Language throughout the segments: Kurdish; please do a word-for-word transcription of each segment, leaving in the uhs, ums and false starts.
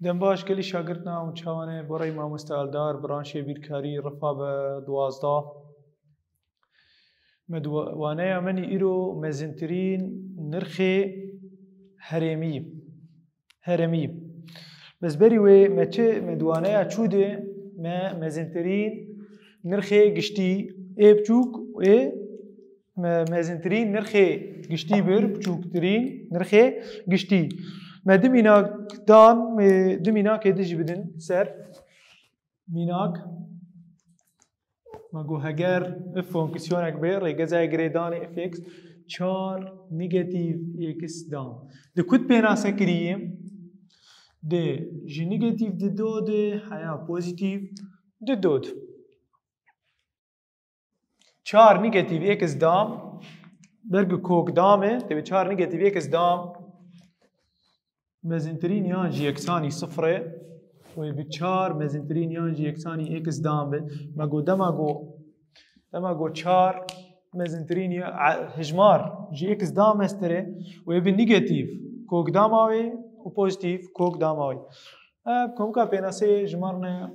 Dem baş gelî şagirtina û çawane borey mamoste Eldar, branşê bîrkarî, rifa be duwazdeh. Me di wa-, waneya me nî îro mezintirîn nirxê herêmî. Herêmî. Bes berî wê me çi, me di waneya çû de me mezintirîn nirxê giştî ê biçûk ê me-, mezintirîn nirxê giştî bir, biçûktirîn nirxê giştî. Me du mînak dan, me du mînakê din jî bidin ser. Mînak, me got heger f fonksiyoneke be, rêgezaya girêdanê f x çar negatîf x dan. Di ku de pênase kirî ye? Di ji negatîf di do de heya pozîtîf di do de. Çar negatîf x dam, ber ku kok dam e, tevê çar negatîf x dam mezintirîn yan jî yeksanî sifir e, wê bi çar mezintirîn yan jî yeksanî x dam be. Me got dema got, dema got çar mezintirîn ya, e, hejmar ji x dam mestir e, wê bi negatîf kok dama wê û pozîtîf kok dama wê. Ev komka pênaseyê jimarne.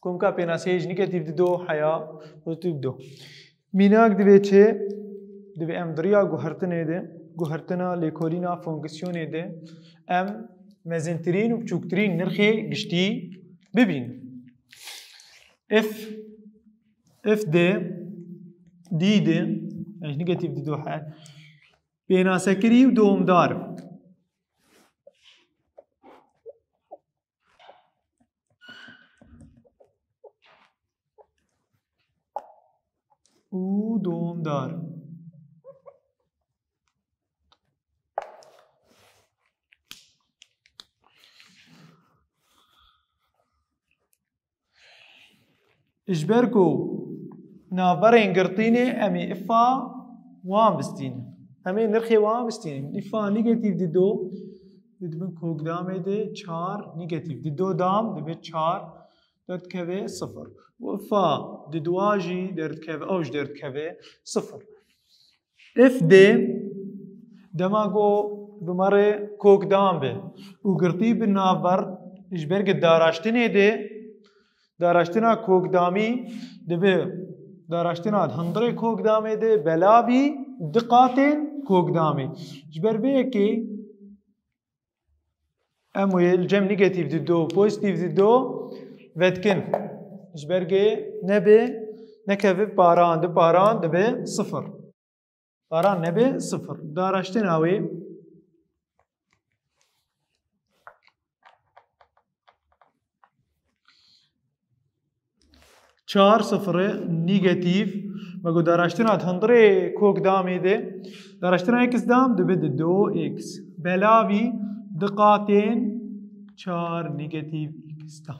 Komka pênaseyê ji negatîf di do heya pozîtîf do. Mînak divê çi? Divê em di riya guhertinê de, guhertina lêkolîna fonksiyonê de em mezintirîn û biçûktirîn nirxê giştî bibînin. F, f de, dî de, yani negatîf di do her, pênasekirî û dewamdar. û dewamdar. Ji ber ku navberên girtînê em ê ifa wan bistînin. Em ê nirxê wan bistînin. Ifa negatîf di do, di bin kokdamê de çar negatîf. Di do dam dibe çar derdikeve sifir. Û ifa di dua jî derdikeve, ew jî derdikeve sifir. F D dema ku bi me re kokdam be û girtî bi navber ji ber ku daraştinê de, daraştina kokdamî dibe daraştina di hundirê kokdamê de belavî di qatên kokdamê. Ji ber vê yekê em wê li cem negatîf di do, pozîtîf di do vedikin. Ji ber ku nebe, nekeve paran, di paran dibe sifir. Paran nebe sifir. Daraştina wê çar sifirê negatîf. Me got daraştina di hundirê kokdamê de. Daraştina x dam dibe di do x. Belavî di qatên çar negatîf x dam.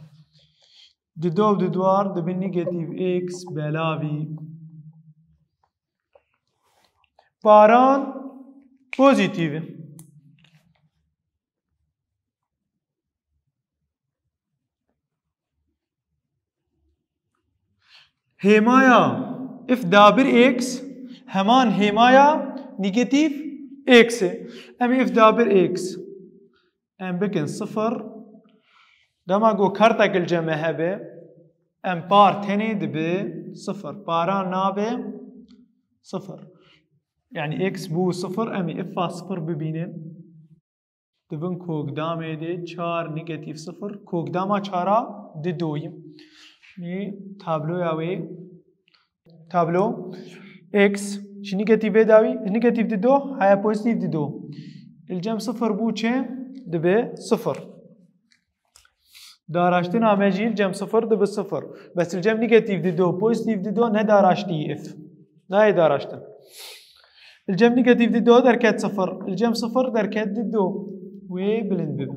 Di do di duar dibe negatîf x belavî. Paran pozîtîf e. Hêmaya f dabir x heman hêmaya negatîf x e. Em ê f dabir x em bikin sifir. Dema ku kartek li cem me hebe, em par tenê dibe sifir. Paran nabe sifir. Yani x bû sifir, em ê ifa sifir bibînin. Di bin kokdamê de çar negatîf sifir, kokdama çara di doyî. Nî tabloya wê, tablo x ji negatîf vê dawî, ji negatîf di do, heya pozîtîf di do. Li cem sifir bû çi? Dibe sifir. Daraştina me jî li cem sifir dibe sifir. Bes li cem negatîf di do, pozîtîf di do ne daraştî f. Nayê daraştin. Li cem negatîf di do derket sifir. Li cem sifir derket di do. Wê bilind bibe.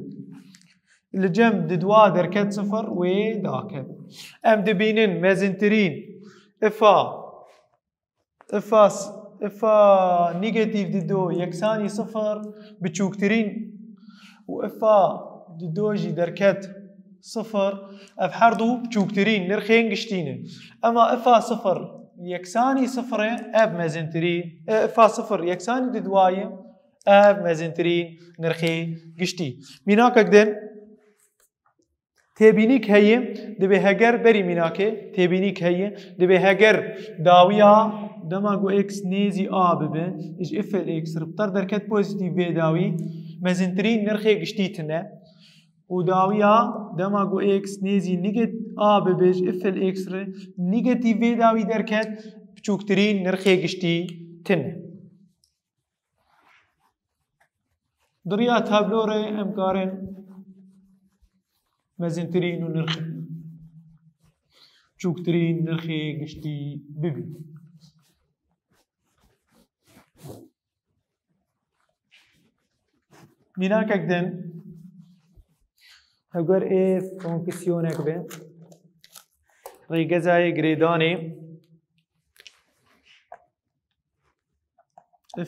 Li cem di dua derket sifir, wê dakeve. Em dibînin mezintirîn ifa Ifa s-, ifa negatîf di do yeksanî sifir, biçûktirîn û ifa di do jî derket sifir, ev her du biçûktirîn nirxên giştî ne. Ema ifa sifir yeksanî sifir e, ev mezintirî, e, ifa sifir yeksanî di duwa ye, Ev mezintirîn nirxê giştî. Mînakek din têbînîk heye, dibê heger berî mînakê têbînîk heye, dibê heger dawiya dema ku x nêzî a bibe, ji ifil x re bi ter derket pozîtîf vê dawî, mezintirîn nirxê giştî tune. Û dawiya dema ku x nêzî nîget-, a bibe ji ifil x re nîgetîf vê dawî derket, biçûktirîn nirxê giştî tune. Di riya tablo re em karin mezintirîn û nirx-, biçûktirîn nirxê giştî bibînin. Mînakek din, heger ê fonksiyoneke be, rêgezayê girêdanê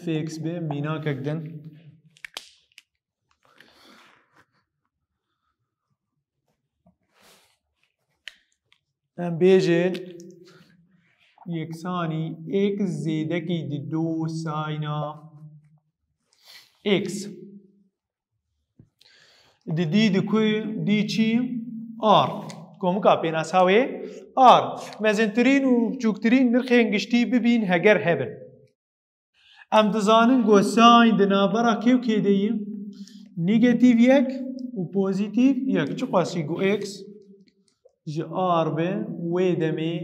f x be, mînakek din. Em bêjin yeksanî x zêdekî dido sayna x. Di dî di ku dî çi? R. Komika pênasa wê R. Mezintirîn û biçûktirîn nirxên giştî bibîn heger hebin. Em dizanin ku sîn di navbera kê û kê de ye? Nîgetîf yek û pozîtîf yek. Çiqas jî ku x ji R be, wê demê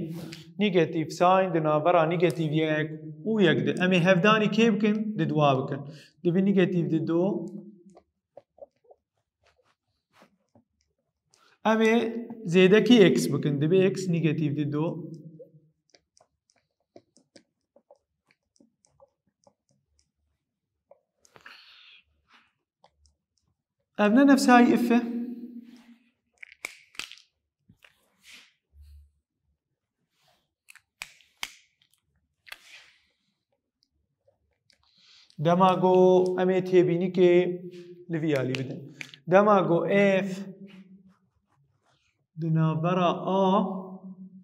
nîgetîf sîn di navbera nîgetîf yek û yek de. Em ê hevdanî kê bikin? Di dua bikin. Dibê nîgetîf di do. Em ê zêdekî x bikin. Dibê x nîgetîf di do. Ev ne nefsayî if e? Dema ku em ê têbînîkê li vî alî bidin. Dema ku f di navbera a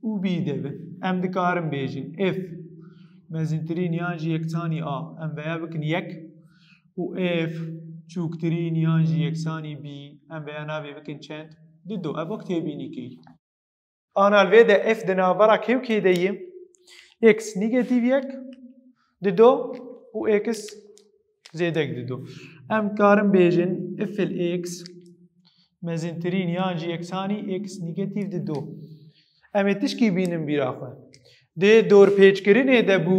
û b de be, em dikarin bêjin f mezintirîn yan jî yeksanî a, em veya bikin yek û f çûktirîn yan jî yeksanî b, em veya navê bikin çend? Di do. Ev wek têbînîkê ye. Ana li vê de f di navbera kê û kê de ye? X nîgetîf yek di do û x zêdek di do. Em dikarin bêjin ifil x mezintirîn yan jî yeksanî x nîgetîf di do. Em ê tişkî bînin bîra xwe. Di dorpêçkirinê de bû,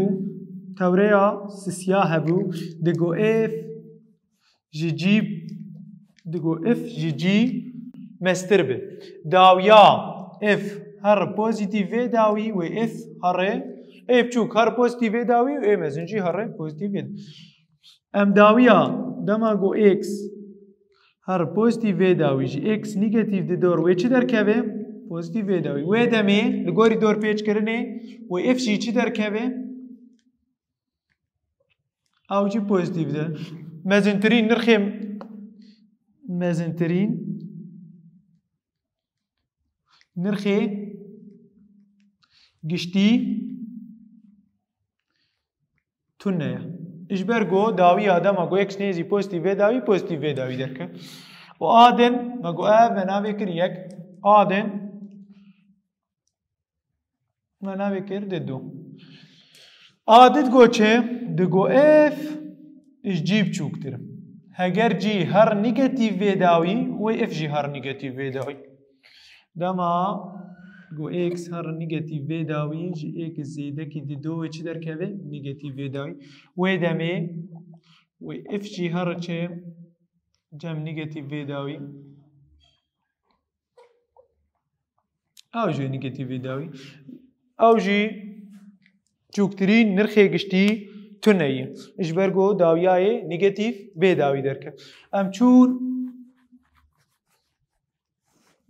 tewreya sisiya hebû, di got f ji cî, digo f ji cî mestir be. Dawiya f herre pozîtîf vê dawî wê f herre, ê biçûk herre pozîtîf vê dawî û ê mezin jî herre pozîtîf vê. Em dawiya dema ku x herre pozîtîf vê dawî ji x nîgetîf di dor wê çi derkeve? Pozîtîf vê dawî. Wê demê li gorî dorpêçkirinê wê f jî çi derkeve? Ew jî pozîtîf de. Mezintirîn nirxê, mezintirîn nirxê giştî tune ye. Ji ber ku dawiya dema ku x nêzî pozîtîf vê dawî, pozîtîf vê dawî derke. Û a din, me got ev me navê kir yek. A din, me navê kir di du. A di digo çi? Digo f ji cî biçûktir. Heger cî her nîgetîf vê dawî, wê f jî her nîgetîf vê dawî. Dema ku x her nîgetîf vê dawî, ji x zêdekî di do wê çi derkeve? Nîgetîf vê dawî. Wê demê wê f jî her çi? Cem nîgetîf vê dawî. Ew jî nîgetîf vê dawî. Ew jî çûktirîn nirxê giştî tune ye. Ji ber ku dawiya yê nîgetîf vê dawî derke. Em çûn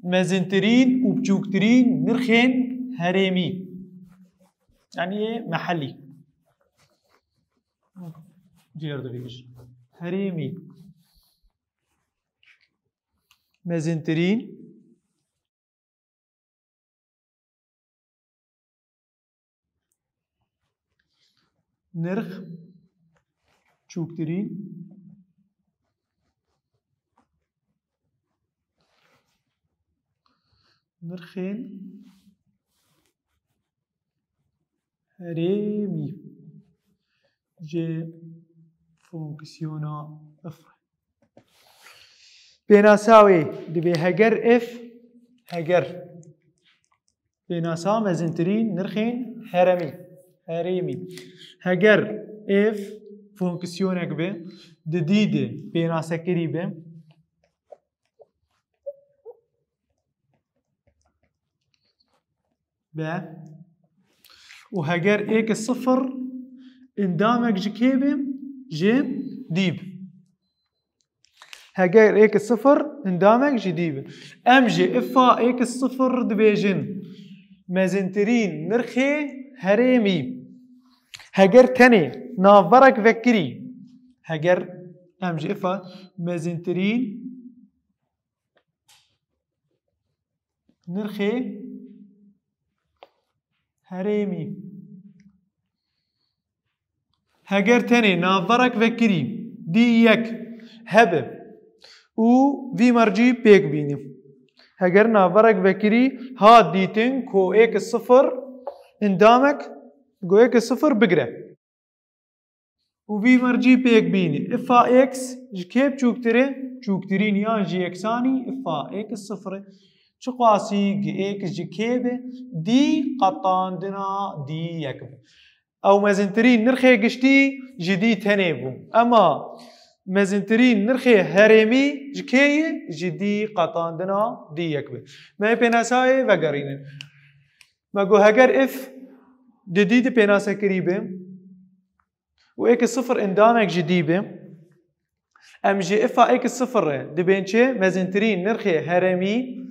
mezintirîn û biçûktirîn nirxên herêmî. Yanî yê mehellî. Cêr dibêjin. Herêmî. Mezintirîn nirx, çûktirîn nirxên herêmî ji fonksiyona f re. Pênasa wê dibê heger f, heger pênasa mezintirîn nirxên heremî, herêmî. Heger f fonksiyonek be, di dî de pênasekirî be, be. Û heger êk sifir endamek ji kê be? Ji dî be. Heger êk sifir endamek ji dî be. Em ji ifa êk sifir dibêjin mezintirîn nirxê herêmî. Heger tenê navberek vekirî. Heger em ji ifa mezintirîn nirxê herêmî. Heger tenê navberek vekirî dî yek hebe û vî mercî pêk bîne. Heger navberek vekirî hat dîtin ku êk sifir endamek ku êk sifir bigire. Û vî mercî pêk bîne. Ifa x ji kê biçûktir e? Çûktirîn yan jî yeksanî ifa x sifir e. Çiqasî gi x ji kê be? Dî qetandina dî yek be. Ew mezintirîn nirxê giştî ji dî tenê bû. Ema mezintirîn nirxê herêmî ji kê ye? Ji dî qetandina dî yek be. Me pênasayê vegerînin. Me got heger f di dî de pênasekirî be û êk sifir endamek ji dî be, em ji ifa êk sifir re dibên çi? Mezintirîn nirxê herêmî.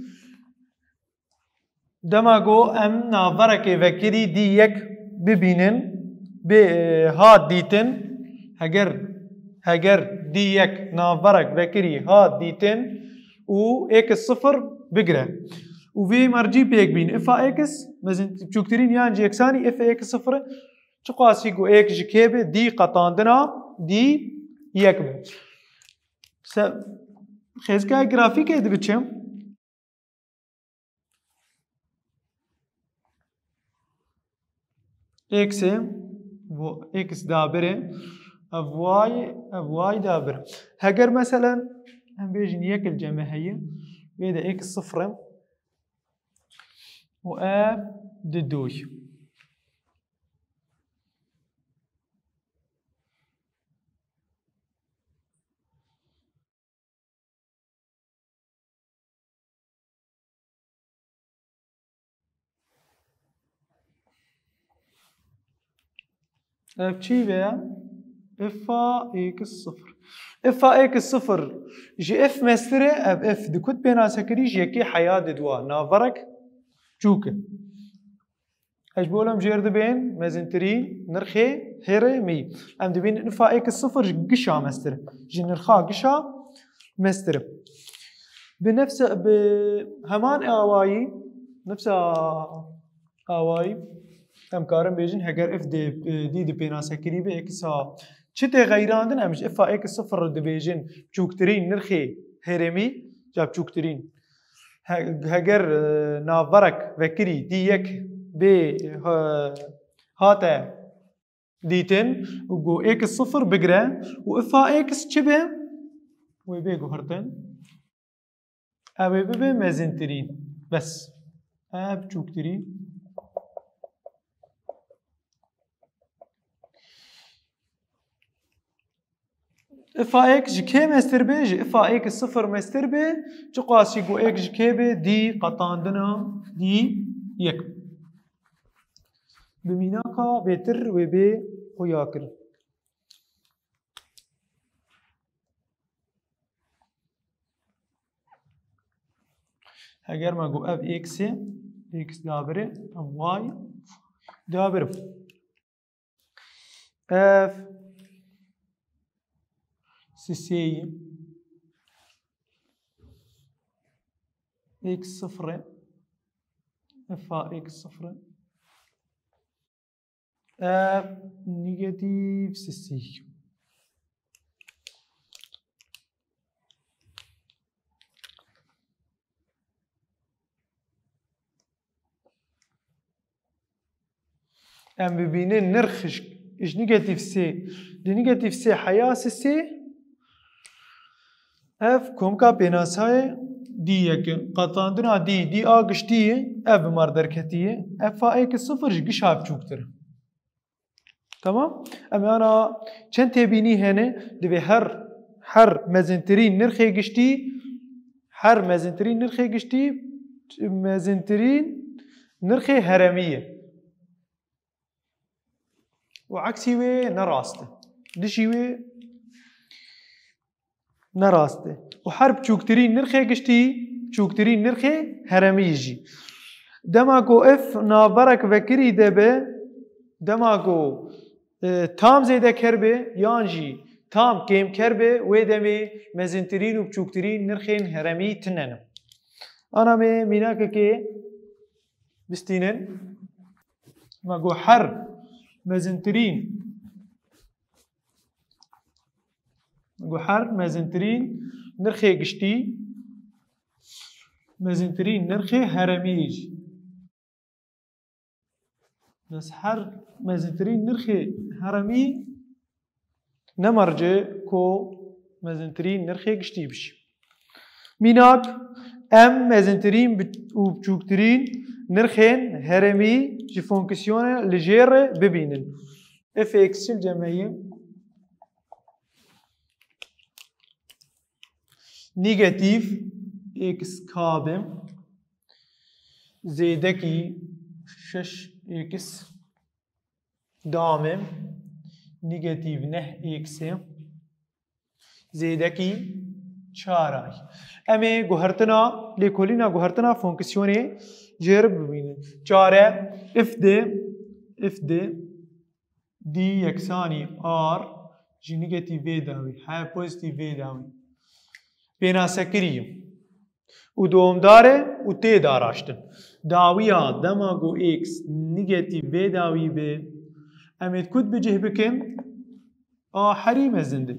Dema ku em navberekê vekirî dî yek bibînin, bê, e, hat dîtin, heger, heger dî yek navberek vekirî hat dîtin û êk sifir bigire û vê mercî pêk bîn, ifa êk mezin çûktirîn yan jî yeksanî ifa êk sifir, çiqasî ku êk ji kê be, dî qetandina dî yek be. Se-, xêzgaya grafîkê dibiçim. X, bu x dabir e. Ev y, ev y dabir. Heger meselen, em bêjin yek li cem me heye, vê de x sifir e. Û ev di doy. Ev çî be? Ifa x sifir. Ifa x sifir ji f mestir e, ev f di kut pênasekirî ji yekê heya di dua. Navberek çûk e. Ez ji bo em jêr dibên mezintirîn nirxê herêmî. Em dibînin ifa êk sifir ji gişa mestir, ji nirxa gişa mestir. Bi nefse, bi heman awayî, nefse awayî, em karin bêjin, heger f dê, dî di pênasekirî be, êk sa çi tê xeyrandin, em ji ifa êk sifir dibêjin çûktirîn nirxê herêmî, ca çûktirîn. He-, heger, e, navberek vekirî dî yek bê, e, hate dîtin û got êk sifir bigire û ifa êk çi be? Wê bê guhertin. Ew ê bibe mezintirîn. Bes. Ev çûktirîn. Ifa êk ji kê mestir be? Ji ifa êk sifir mestir be. Çiqasî ku êk ji kê be? Dî qetandina dî yek. Bi mînaka bêtir wê bê xuya kirin. Heger me got ev x e, x dabir e, ev y dabir e. Ev sisêyî x sifir e. Ifa x sifir e. Ev negatif sisêyî. Em bibînin nirx ji, ji negatîf sê, di negatîf sê heya sisê, ev komka pênasayê dî yek e. Qetandina dî, dî a giştî ye, ev bi mar derketiye. Ev fa êk sifir ji gişa biçûktir e. Tamam? Em ana çend têbînî hene, divê her, her mezintirîn nirxê giştî, her mezintirîn nirxê giştî, mezintirîn nirxê heremî ye. Û eksî wê ne rast e. Dişî wê ne rast e. Û her biçûktirîn nirxê giştî, biçûktirîn nirxê heremî jî. Dema ku ev navberek vekirî de be, dema ku, e, tam zêdeker be, yan jî tam kêmker be, wê demê mezintirîn û biçûktirîn nirxên heremî tune ne. Ana me mînakekê bistînin. Me got her mezintirîn, me got her mezintirîn nirxê giştî, mezintirîn nirxê heremî jî. Bes her mezintirîn nirxê heremî ne mercê ku mezintirîn nirxê giştî bişî. Mînak, em mezintirîn bi-, û biçûktirîn nirxên herêmî ji fonksiyonê li jêr re bibînin. F x çil cemeyî negatîf x kab e, zêdekî şeş x dam e, negatîf neh x e, zêdekî çar ay. Em ê guhertina, lêkolîna guhertina fonksiyonê jêr bibînin. Çare, f d, f d, d yeksanî r ji negatîf vê dawî, he pozîtîf vê dawî. Pênasekirî. Û dewamdar e û tê daraştin. Dawiya dema ku x negatîf vê dawî be, em ê kut bi cih bikin? A herî mezin de.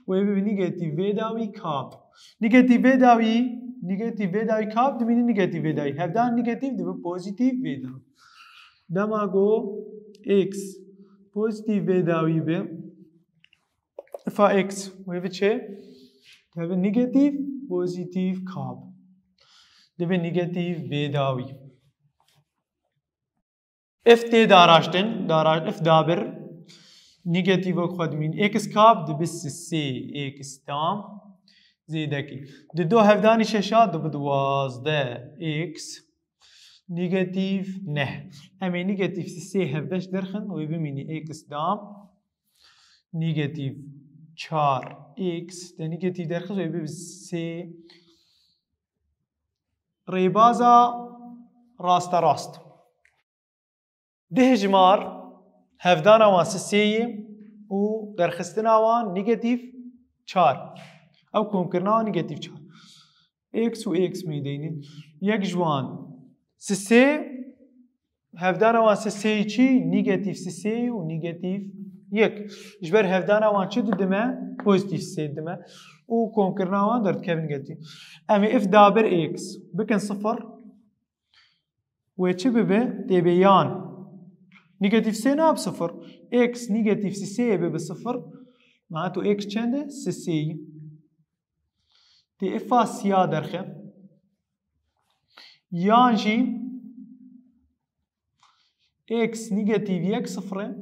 Wê bibe negatîf vê dawî kap. Negatîf vê dawî, negatîf vê dawî kap dimîne negatîf vê dawî. Hevdan negatîf dibe pozîtîf vê dawî. Dema ku x pozîtîf vê dawî be, f a x wê biçe, dibe negatîf, pozîtîf, kab. Dibe negatîf vê dawî. F tê daraştin, dara-, f dabir, negatîf wek xwe dimîn. X kab dibe sisê x dam, zêdekî. Di do hevdanî şeşa dibe duwazdeh x. Negatîf neh. Em ê negatîf sisê hevbeş derxin, wê bimînî x dam. Negatîf çar x de negatîf derxist, wê bibe sê. Rêbaza rasterast. Di hejmar hevdana wan sisê ye û derxistina wan negatîf çar. Ew komkirina wan negatîf çar. X û x meydeynin. Yek ji wan sisê, hevdana wan sisê çi? Negatîf sisê û negatîf yek. Ji ber hevdana wan çi didime? Pozîtîf sisê didime. Û komkirina wan derdikevin negatîf. Em ê f dabir x bikin sifir. Wê çi bibe? Tê be yan. Negatîf sê nabe sifir. X negatîf sisê bibe sifir. Mana tu x çend e? Sisê. Tê f a siya derxe. Yan jî x negatîf yek sifir e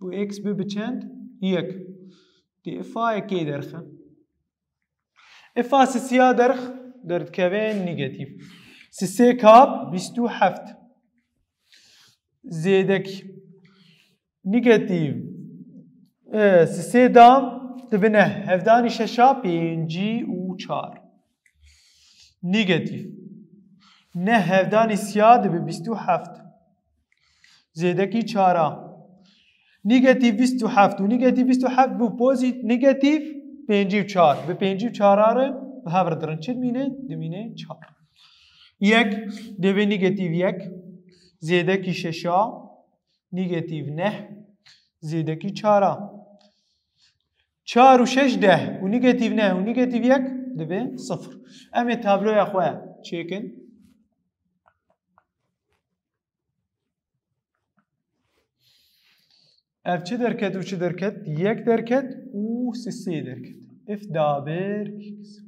û x bibe çend? Yek. Tê f a yekê derxe. F a sisiya derx derdikeve negatîf. Sisê kap bîst û heft. Zêdek negatîf, e, sisê dam dibe neh. Hevdanî şeşa pêncî û çar. Negatîf. Neh hevdanî siya dibe bîst û heft. Zêdekî çara. Negatîf bîst û heft û negatîf bîst û heft bû pozît-, negatîf pêncî û çar. Bi pêncî û çara re bi hev re dirin. Çi dimîne? Dimîne çar. Yek, dê be negatîf yek, zêdekî şeşa, negatîf neh, zêdekî çara. Çar û şeş deh û negatîf neh û negatîf yek dibe sifir. Em ê tabloya xwe çêkin. Ev çi derket û çi derket? Yek derket û sê derket. F dabir x.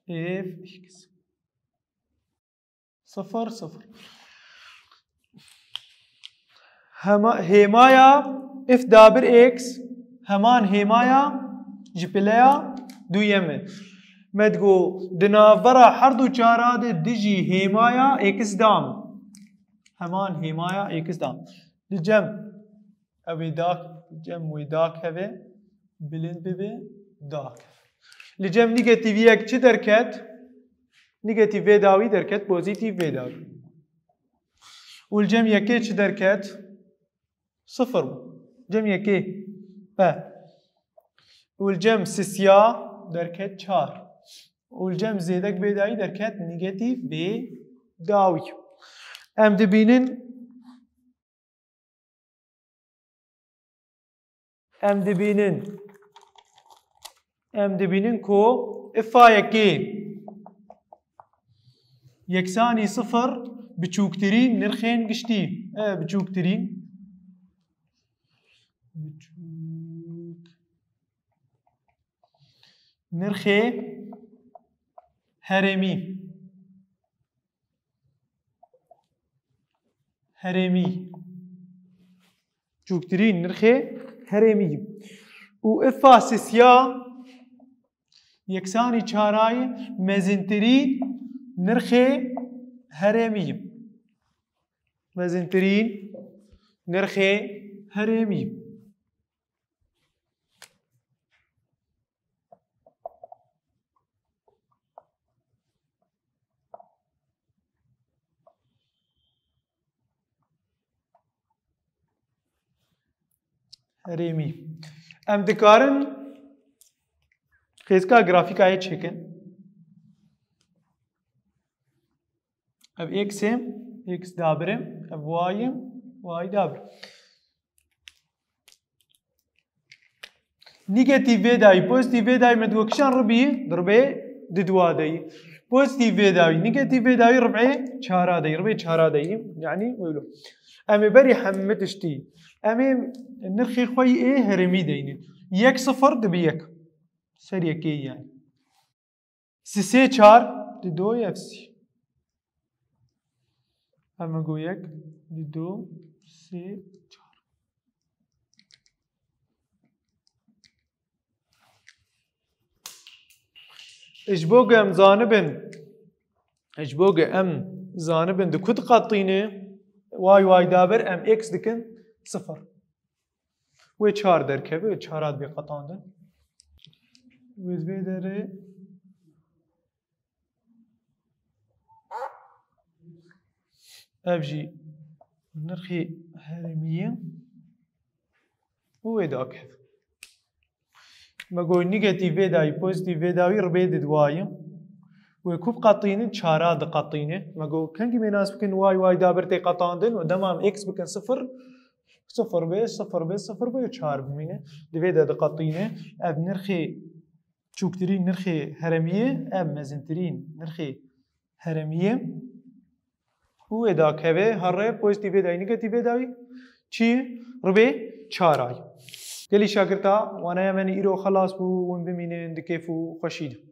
F x. Sifir, sifir. Hema-, hêmaya f dabir x heman hêmaya ji pileya duyem e. Me digo di navbera her du çara de dijî hêmaya x dam. Heman hêmaya x dam. Li cem ew ê dak, li cem wê dakeve, bilind bibe, dakeve. Li cem negatîf yek çi derket? Negatîf vê dawî derket, pozîtîf vê dawî. Û li cem yekê çi derket? Sifir bû. Cem yekê. Be. Û li cem sisiya derket çar. Û li cem zêdek vê dawî derket negatîf vê dawî. Em dibînin Em dibînin, em dibînin ku ifa yekê yeksanî sifir biçûktirîn nirxên giştî, e, biçûktirîn, biçûk, nirxê herêmî. Herêmî. Çûktirîn nirxê herêmî. Û ifa sisiya yeksanî çarayî mezintirîn nirxê herêmî. Mezintirîn nirxê herêmî. Herêmî. Em dikarin xêzka grafîkayê çêkin. Ev x e, x dabir e, ev y e, y dabir. Negatîf vê dayî, pozîtîf vê dayî me digo kişan ribî, di ribê di dua deyî. Pozîtîf vê dayî, negatîf vê dayî ribê çara deyî, ribê çara deyî. Yani öyle. Em ê berî hemî tiştî. Em ê nirxê xwe yê herêmî deynin. Yek sifir dibi yek. Ser yekê yani. Sisê çar di do ev sî. Em ê go yek, di do, sê, çar. Ji bo ku em zanibin, ji bo ku em zanibin di ku diqetîne, way way dabir em x dikin sifir. Wê çar derkeve, wê çara dibê qetandin. Wê divê derê ev jî nirxê herêmî ye û wê dakev. Me got negatîf vê dayî, pozîtîf vê dawî ribê di dua ye. Wê ku biqetînin, çara diqetîne. Me got kengî mênas bikin, way way dabir tê qetandin û dema em x bikin sifir, sifir bê, sifir bê, sifir bê, çar bimîne. Di vê de diqetîne. Ev nirxê çûktirîn nirxê herêmiyê, ev mezintirîn nirxê herêmiyê. Û wê dakeve, here pozîtîf vê dayî, negatîf vê dayî. Çi? Ribê çar ay. Gelî şagirta, wanaya me îro xelas bû, hûn bimînin di kêf û xweşî de.